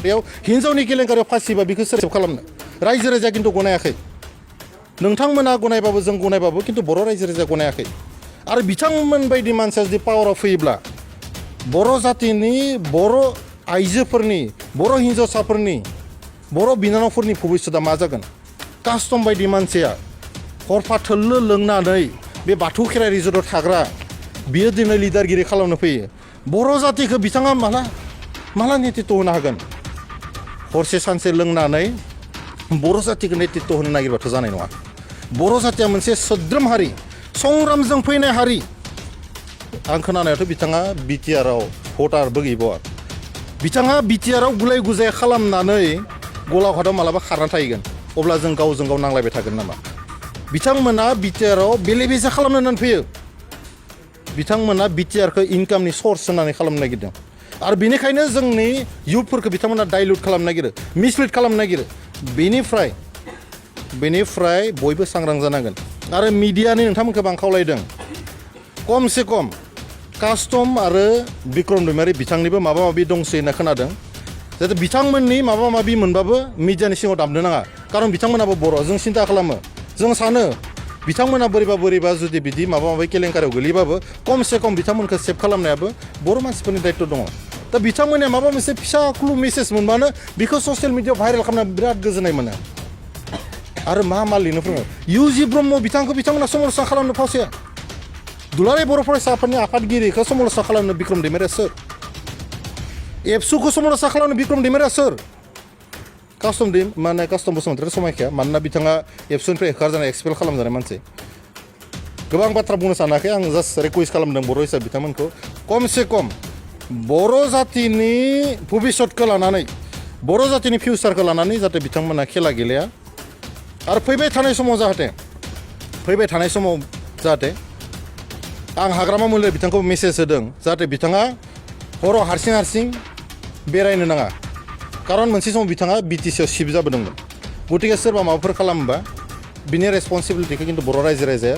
बेयाव हिन्जावनि केलेंकारियाव फासिबा बेखौ सोर सेभ खालामनो रायजो राजा खिन्थु गनायाखै नोंथांमोना गनायबाबो जों गनायबाबो खिन्थु बर' रायजो राजा गनायाखै आरो बिथांमोन बायदि मानसिया जुदि पावाराव फैयोब्ला बर' जातिनि बर' आइजोफोरनि बर' हिन्जावसाफोरनि बर' बिनानावफोरनि भबिष्यतआ मा जागोन कास्टम बायदि मानसिया हरफा थोल्लो लोंनानै बे बाथौ खेराइ रिजर्टआव थाग्रा बियो दिनै लिडारगिरि खालामनो फैयो बर' जातिखौ बिथाङा माला नेतृत्व होनो हागोन हरसे सानसे लोंनानै बर' जातिखौ नेतृत्व होनो नागिरबाथ' जानाय नङा बर' जातिया मोनसे सोद्रोम हारि संग्रामजों फैनाय हारि आं खोनानायावथ' बिथाङा बिटिआरआव भटारबो गैबावा बिथाङा बिटिआरआव गुलाय गुजाय खालामनानै गलाघाटआव मालाबा खारना थाहैगोन अब्ला जों गावजों गाव नांलायबाय थागोन नामा बिथांमोना बिटिआरआव बेले बेजे खालामनो होननानै फैयो बिथांमोना बिटिआरखौ इनकामनि सर्स होननानै खालामनो नागिरदों आरो बेनिखायनो जोंनि इयुथफोरखौ बिथांमोना डाइल्युट खालामनो नागिरो मिसलिड खालामनो नागिरो बेनिफ्राय बयबो सांग्रां जानांगोन आरो मिडियानि नोंथांमोनखौ आं खावलायदों खमसे खम कास्टम आरो बिक्रम दैमारि बिथांनिबो माबा माबि दंसै होनना खोनादों जाहाथे बिथांमोननि माबा माबि मोनबाबो मिडियानि सिङाव दामनो नाङा खारन बिथांमोनाबो बर' जों सिन्था खालामो जों सानो बिथांमोना बोरैबा जुदि बिदि माबा माबि केलेंकारियाव गोलैबाबो खमसे खम बिथांमोनखौ सेभ खालामनायाबो बर' मानसिफोरनि दायित्व दङ दा बिथांमोननिया माबा मोनसे फिसा क्लु मेसेज मोनबानो बेखौ ससियेल मिडियाआव भाइरेल खालामना बिराद गोजोननाय मोनो आरो मा लिरनो फोरोङो इउजि ब्रह्म बिथांमोना समालोचना खालामनो फावसाया दुलाराय बर' फरायसा आफादनि आफादगिरिखौ समालोचना खालामनो बिक्रम दैमारिया सोर एबसुखौ समालोचना खालामनो बिक्रम दैमारिया सोर कास्टम बसुमतारिया समायखाया मानोना बिथाङा एबसुनिफ्राय होखारजानाय एक्सपेल खालामजानाय मानसि गोबां बाथ्रा बुंनो सानाखै आं जास्ट रिकुवेस्ट खालामदों बर' हिसाबै बिथांमोनखौ खमसे खम बर' जातिनि भबिष्यतखौ लानानै बर' जातिनि फिउचारखौ लानानै जाहाथे बिथांमोना खेला गेलेया आरो फैबाय थानाय समाव जाहाथे आं हाग्रामा महिलारि बिथांखौ मेसेज होदों जाहाथे बिथाङा हराव हारसिं बेरायनो नाङा खारन मोनसे समाव बिथाङा बिटिसिआव सिफ जाबोदोंमोन गतिके सोरबा माबाफोर खालामोबा बिनि रेसपन्सिबिलिटिखौ खिन्थु बर' रायजो राजाया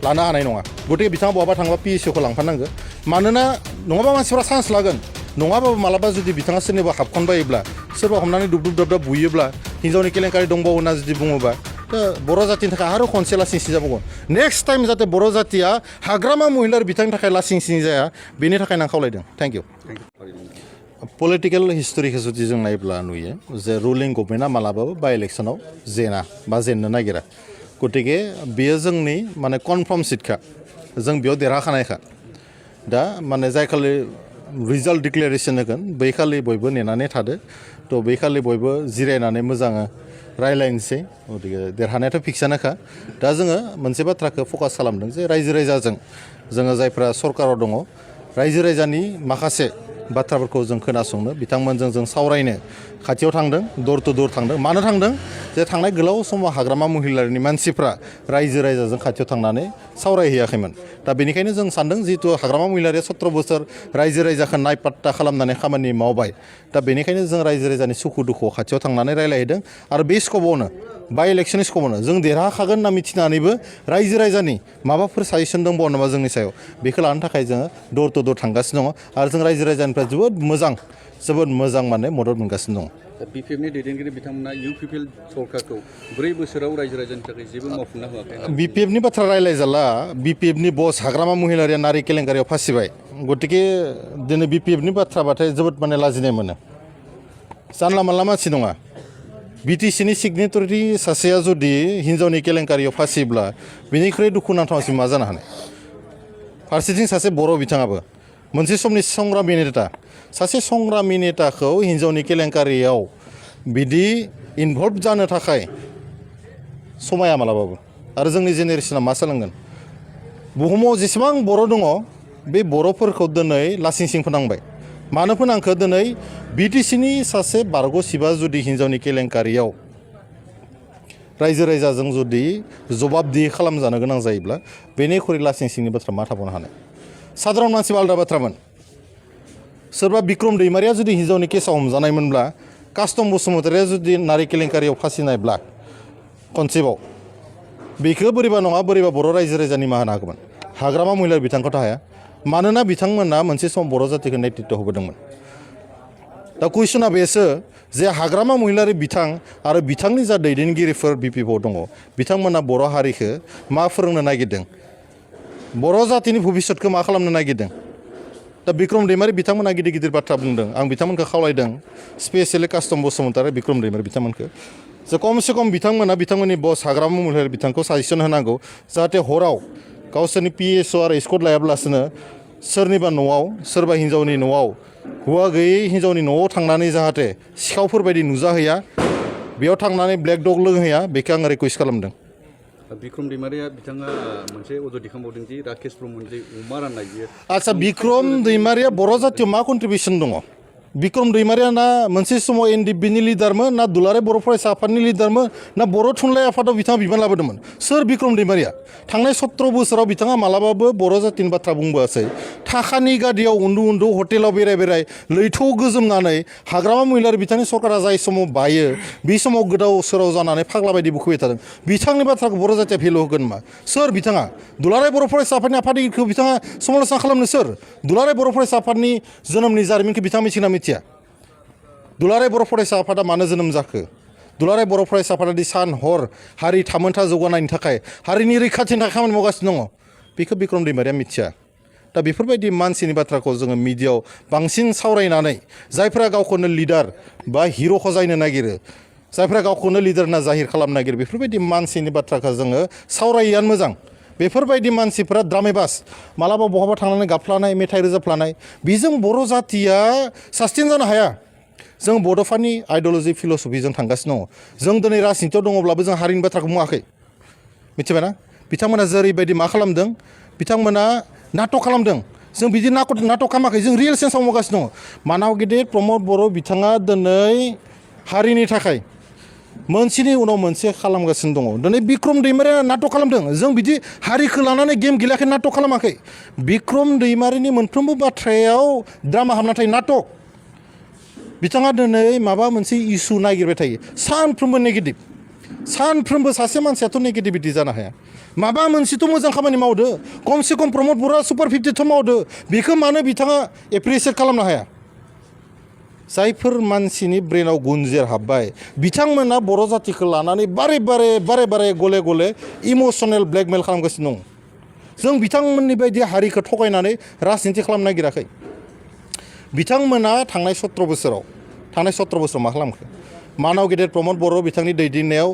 लानो हानाय नङा गतिके बिथाङा बहाबा थांबा पिएससिखौ लांफानांगौ मानोना नङाबा मानसिफ्रा चान्स लागोन नङाबाबो मालाबा जुदि बिथाङा सोरनिबा हाबखनबायोब्ला सोरबा हमनानै दुब दाब बुयोब्ला हिन्जावनि केलेंकारि दंबावो होनना जुदि बुङोबा बर' जातिनि थाखाय आरो खनसे लासिंसिं जाबावगोन नेक्स्ट टाइम जाहाथे बर' जातिया हाग्रामा महिलारि बिथांनि थाखाय लासिंसिं जाया बेनि थाखायनो आं खावलायदों थेंक इउ पलिटिकेल हिस्टरिखौ जुदि जों नायोब्ला नुयो जे रुलिं गभर्नमेन्टआ मालाबाबो बाइ इलेक्सनाव जेननो नागिरा गतिके बेयो जोंनि कनफार्म सिटखा जों बेयाव देरहाखानायखा दा जाय खालि रिजाल्ट डिक्लेरेसन होगोन बै खालि बयबो नेनानै थादो थ' बै खालि बयबो जिरायनानै मोजाङै रायलायनोसै गतिके देरहानायाथ' फिक्सानोखा दा जोङो मोनसे बाथ्राखौ फकास खालामदों जे रायजो राजाजों जोङो जायफ्रा सरकाराव दङ रायजो राजानि माखासे बाथ्राफोरखौ जों खोनासंनो बिथांमोनजों जों सावरायनो खाथियाव थांदों दर टु दर थांदों मानो थांदों जे थांनाय गोलाव समाव हाग्रामा महिलारिनि मानसिफ्रा रायजो राजाजों खाथियाव थांनानै सावरायहैयाखैमोन दा बेनिखायनो जों सानदों जिहेतु हाग्रामा महिलारिया 17 बोसोर रायजो राजाखौ नायपात्ता खालामनानै खामानि मावबाय दा बेनिखायनो जों रायजो राजानि सुखु दुखुआव खाथियाव थांनानै रायलायहैदों आरो बे स्कपआवनो बाइ इलेक्सननि स्कपआवनो जों देरहाखागोन होनना मिथिनानैबो रायजो राजानि माबाफोर साजेसन दंबावो नामा जोंनि सायाव बेखौ लानो थाखाय जोङो दर टु दर थांगासिनो दङ आरो जों रायजो राजानिफ्राय जोबोद मोजां मदद मोनगासिनो दङ बिपिएफनि दैदेनगिरि बिथांमोना इउपिपिएल सरकारखौ 4 बोसोराव रायजो राजानि थाखाय जेबो मावफुंना होआखै बिपिएफनि बाथ्रा रायलायजाला बिपिएफनि बस हाग्रामा महिलारिया नारि केलेंकारियाव फासिबाय गतिके दिनै बिपिएफनि बाथ्राबाथाय जोबोद लाजिनाय मोनो जानला मानला मानसि नङा बिटिसिनि सिगनेटरि सासेया जुदि हिन्जावनि केलेंकारियाव फासियोब्ला बिनिख्रुइ दुखुनांथावसिन मा जानो हानाय फारसेथिं सासे बर' बिथाङाबो मोनसे समनि संग्रामि नेता सासे संग्रामि नेताखौ हिन्जावनि केलेंकारियाव बिदि इनभल्भ जानो थाखाय समाया मालाबाबो आरो जोंनि जेनेरेसना मा सोलोंगोन बुहुमाव जेसेबां बर' दङ बे बर'फोरखौ दिनै लासिंसिं फोनांबाय मानो फोनांखो दिनै बिटिसिनि सासे बारग' सिबा जुदि हिन्जावनि केलेंकारियाव रायजो राजाजों जुदि जबाबदिहि खालामजानो गोनां जायोब्ला बेनिख्रुइ लासिंसिंनि बाथ्रा मा थाबावनो हानाय साधारन मानसिबा आलादा बाथ्रामोन सोरबा बिक्रम दैमारिया जुदि हिन्जावनि केसाव हमजानायमोनब्ला कास्टम बसुमतारिया जुदि नारि केलेंकारियाव फासिनायब्ला कनसेप्टआव बेखौ बोरैबा बर' रायजो राजा निमाहा होनो हागौमोन हाग्रामा महिलारि बिथांखौथ' हाया मानोना बिथांमोना मोनसे सम बर' जातिखौ नेतृत्व होबोदोंमोन दा कुइसना बेसो जे हाग्रामा महिलारि बिथां आरो बिथांनि जा दैदेनगिरिफोर बिपिएफआव दङ बिथांमोना बर' हारिखौ मा फोरोंनो नागिरदों बर' जातिनि भबिष्यतखौ मा खालामनो नागिरदों दा बिक्रम दैमारि बिथांमोना गिदिर गिदिर बाथ्रा बुंदों आं बिथांमोनखौ खावलायदों स्पेसियेलि कास्टम बसुमतारी बिक्रम दैमारि बिथांमोनखौ जे खमसे खम बिथांमोना बिथांमोननि बस हाग्रामा महिलारि बिथांखौ साजेसन होनांगौ जाहाथे हराव गावसोरनि पिएसअ आरो स्कट लायाब्लासिनो सोरनिबा न'आव सोरबा हिन्जावनि न'आव हौवा गैयै हिन्जावनि न'आव थांनानै जाहाथे सिखावफोरबायदि नुजाहैया बेयाव थांनानै ब्लेक डग लोंहैया बेखौ आं रिकुवेस्ट खालामदों बिक्रम दैमारिया बिथाङा मोनसे अजद दिखांबावदों दि राकेश ब्रह्मनि जे अमा राननाय बियो आच्छा बिक्रम दैमारिया बर' जातियाव मा कन्ट्रिबिउसन दङ बिक्रम दैमारिया ना मोनसे समाव एनडिएफबिनि लिडारमोन ना दुलाराय बर' फरायसा आफादनि लिडारमोन ना बर' थुनलाइ आफादाव बिथाङा बिबान लाबोदोंमोन सोर बिक्रम दैमारिया थांनाय 17 बोसोराव बिथाङा मालाबाबो बर' जातिनि बाथ्रा बुंबोआसै थाखानि गादियाव उन्दु उन्दु हटेलाव बेराय बेराय लैथोआव गोजोमनानै हाग्रामा महिलारि बिथांनि सरकारा जाय समाव बायो बे समाव गोदाव सोराव जानानै फाग्ला बायदि बुखुबाय थादों बिथांनि बाथ्राखौ बर' जातिया भेलु होगोन मा सोर बिथाङा दुलाराय बर' फरायसा आफादनि आफादगिरिखौ बिथाङा समालोचना खालामनो सोर दुलाराय बर' फरायसा आफादनि जोनोमनि जारिमिनखौ बिथाङा मिथिना मिथिया दुलाराय बर' फरायसा आफादा मानो जोनोम जाखो दुलाराय बर' फरायसा आफादादि सान हर हारि थामोनथा जौगानायनि थाखाय हारिनि रैखाथिनि थाखाय खामानि मावगासिनो दङ बेखौ बिक्रम दैमारिया मिथिया दा बेफोरबायदि मानसिनि बाथ्राखौ जोङो मिडियायाव बांसिन सावरायनानै जायफोरा गावखौनो लिडार बा हिर'खौ जायनो नागिरो जायफोरा गावखौनो लिडार होनना जाहिर खालामनो नागिरो बेफोरबायदि मानसिनि बाथ्राखौ जोङो सावरायैयानो मोजां बेफोरबायदि मानसिफोरा द्रामेबास मालाबा बहाबा थांनानै गाबफ्लानाय मेथाइ रोजाबफ्लानाय बेजों बर' जातिया सास्टेन जानो हाया जों बड'फानि आइडिअल'जि फिल'सफिजों थांगासिनो दङ जों दिनै राजनितियाव दङब्लाबो जों हारिनि बाथ्राखौ बुङाखै मिथिबायना बिथांमोना जेरैबायदि मा खालामदों बिथांमोना नाटक खालामदों जों बिदि नाटक खालामाखै जों रियेल सेन्सआव मावगासिनो दङ मानाव गेदेर प्रमद बर' बिथाङा दिनै हारिनि थाखाय मोनसेनि उनाव मोनसे खालामगासिनो दङ दिनै बिक्रम दैमारिया नाटक खालामदों जों बिदि हारिखौ लानानै गेम गेलेयाखै नाटक खालामाखै बिक्रम दैमारिनि मोनफ्रोमबो बाथ्रायाव द्रामा हाबना थायो नाटक बिथाङा दिनै माबा मोनसे इसु नागिरबाय थायो सानफ्रोमबो नेगेटिभ सानफ्रोमबो सासे मानसियाथ' नेगेटिभिटि जानो हाया माबा मोनसेथ' मोजां खामानि मावदो खमसे खम प्रमद बर'आ सुपार 50थ' मावदो बेखौ मानो बिथाङा एप्रिसियेट खालामनो हाया जायफोर मानसिनि ब्रेनाव गुनजेर हाबबाय बिथांमोना बर' जातिखौ लानानै बारे बारे गले गले इमसनेल ब्लेकमेल खालामगासिनो दं जों बिथांमोननि बायदि हारिखौ थगायनानै राजनिति खालामनो नागिराखै बिथांमोना थांनाय 17 बोसोराव मा खालामखो मानाव गेदेर प्रमद बर' बिथांनि दैदेननायाव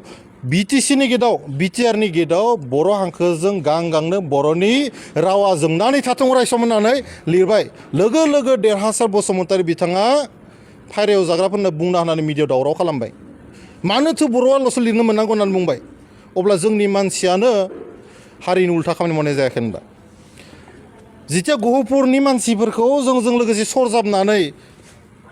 बिटिसिनि गेटआव बिटिआरनि गेटआव बर' हांखोजों गांनो बर'नि रावा जोंनानै थाथों अरायसम होननानै लिरबाय लोगो लोगो देरहासार बसुमतारी बिथाङा फायरायाव जाग्राफोरनो बुंना होनानै मिडियायाव दावराव खालामबाय मानोथो बर'आल'सो लिरनो मोननांगौ होननानै बुंबाय अब्ला जोंनि मानसियानो हारिनि उल्था खामानि मावनाय जायाखै होनबा जिथिया गहपुरनि मानसिफोरखौ जोंजों लोगोसे सरजाबनानै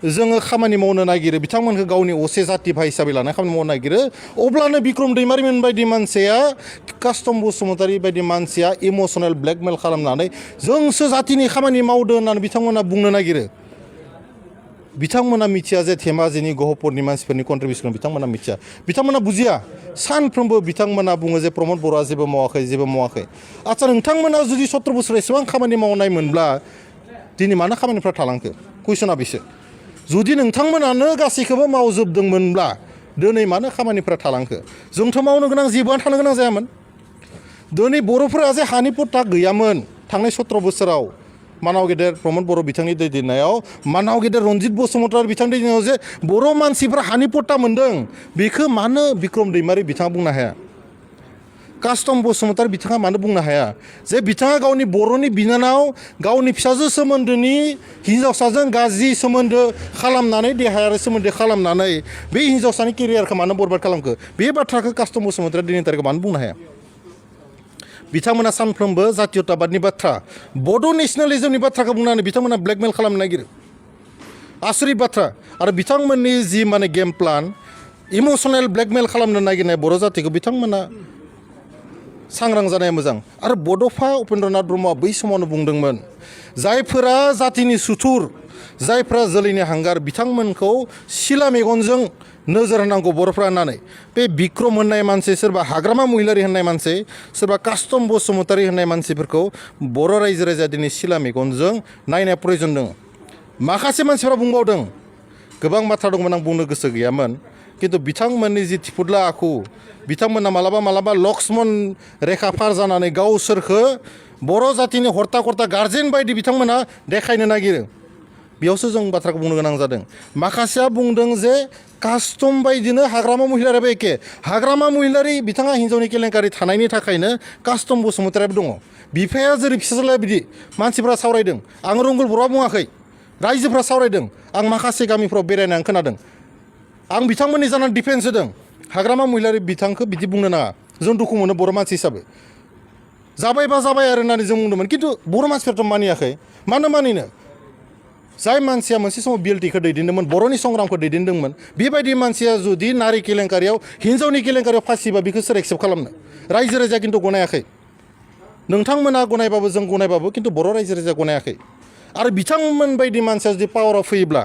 जोङो खामानि मावनो नागिरो बिथांमोनखौ गावनि असे जाति भाइ हिसाबै लानानै खामानि मावनो नागिरो अब्लानो बिक्रम दैमारिमोन बायदि मानसिया कास्टम बसुमतारी बायदि मानसिया इमसनेल ब्लेकमेल खालामनानै जोंसो जातिनि खामानि मावदो होननानै बिथांमोना बुंनो नागिरो बिथांमोना मिथिया जे धेमाजिनि गहपुरनि मानसिफोरनि कन्ट्रिबिउसन बिथांमोना मिथिया बिथांमोना बुजिया सानफ्रोमबो बिथांमोना बुङो जे प्रमद बर'आ जेबो मावाखै आच्चा नोंथांमोना जुदि 17 बोसोर एसेबां खामानि मावनाय मोनब्ला दिनै मानो खामानिफ्रा थालांखो कुइसना बेसो जुदि नोंथांमोनानो गासैखौबो मावजोबदोंमोनब्ला दिनै मानो खामानिफ्रा थालांखो जोंथ' मावनो गोनां जेबोआनो थानो गोनां जायामोन दिनै बर'फोरा जे हानि पट्टा गैयामोन थांनाय 17 बोसोराव मानाव गेदेर प्रमद बर' बिथांनि दैदेननायाव मानाव गेदेर रनजित बसुमतारी बिथांनि दैदेननायाव जे बर' मानसिफ्रा हानि पट्टा मोन्दों बेखौ मानो बिक्रम दैमारि बिथाङा बुंनो हाया कास्टम बसुमतारी बिथाङा मानो बुंनो हाया जे बिथाङा गावनि बर'नि बिनानाव गावनि फिसाजो सोमोन्दोनि हिन्जावसाजों गाज्रि सोमोन्दो खालामनानै देहायारि सोमोन्दो खालामनानै बे हिन्जावसानि केरियारखौ मानो बरबाद खालामखो बे बाथ्राखौ कास्टम बसुमतारी दिनैनि तारिखआव मानो बुंनो हाया बिथांमोना सानफ्रोमबो जातीयताबादनि बाथ्रा बड' नेसनेलिजमनि बाथ्राखौ बुंनानै बिथांमोना ब्लेकमेल खालामनो नागिरो आसरित बाथ्रा आरो बिथांमोननि जि माने गेम प्लान इमसनेल ब्लेकमेल खालामनो नागिरनाय बर' जातिखौ बिथांमोना सांग्रां जानाया मोजां आरो बड'फा उपेन्द्रनाथ ब्रह्मआ बै समावनो बुंदोंमोन जायफोरा जातिनि सुथुर जायफोरा जोलैनि हांगार बिथांमोनखौ सिला मेगनजों नोजोर होनांगौ बर'फ्रा होननानै बे बिक्रम होननाय मानसि सोरबा हाग्रामा महिलारि होननाय मानसि सोरबा कास्टम बसुमतारी होननाय मानसिफोरखौ बर' रायजो राजाया दिनै सिला मेगनजों नायनाया प्रयजन दङ माखासे मानसिफ्रा बुंबावदों गोबां बाथ्रा दंमोन आं बुंनो गोसो गैयामोन खिन्थु बिथांमोननि जि थिफुदला आखु बिथांमोना मालाबा लक्ष्मण रेखा पार जानानै गावसोरखौ बर' जातिनि हर्ता कर्ता गार्जेन बायदि बिथांमोना देखायनो नागिरो बेयावसो जों बाथ्राखौ बुंनो गोनां जादों माखासेया बुंदों जे कास्टम बायदिनो हाग्रामा महिलारियाबो एखे हाग्रामा महिलारि बिथाङा हिन्जावनि केलेंकारि थानायनि थाखायनो कास्टम बसुमतारियाबो दङ बिफाया जेरै फिसाज्लाया बिदि मानसिफ्रा सावरायदों आं रंगुल बर'आ बुङाखै रायजोफ्रा सावरायदों आं माखासे गामिफ्राव बेरायनानै खोनादों आं बिथांमोननि जानानै डिफेन्स होदों हाग्रामा महिलारि बिथांखौ बिदि बुंनो नाङा जों दुखु मोनो बर' मानसि हिसाबै जाबायबा जाबाय आरो होननानै जों बुंदोंमोन खिन्थु बर' मानसिफ्राथ' मानियाखै मानो मानिनो जाय मानसिया मोनसे समाव बिएलटिखौ दैदेनदोंमोन बर'नि संग्रामखौ दैदेनदोंमोन बेबायदि मानसिया जुदि नारि केलेंकारियाव हिन्जावनि केलेंकारियाव फासिबा बेखौ सोर एक्सेप्ट खालामनो रायजो राजाया खिन्थु गनायाखै नोंथांमोना गनायबाबो जों गनायबाबो खिन्थु बर' रायजो राजाया गनायाखै आरो बिथांमोन बायदि मानसिया जुदि पावाराव फैयोब्ला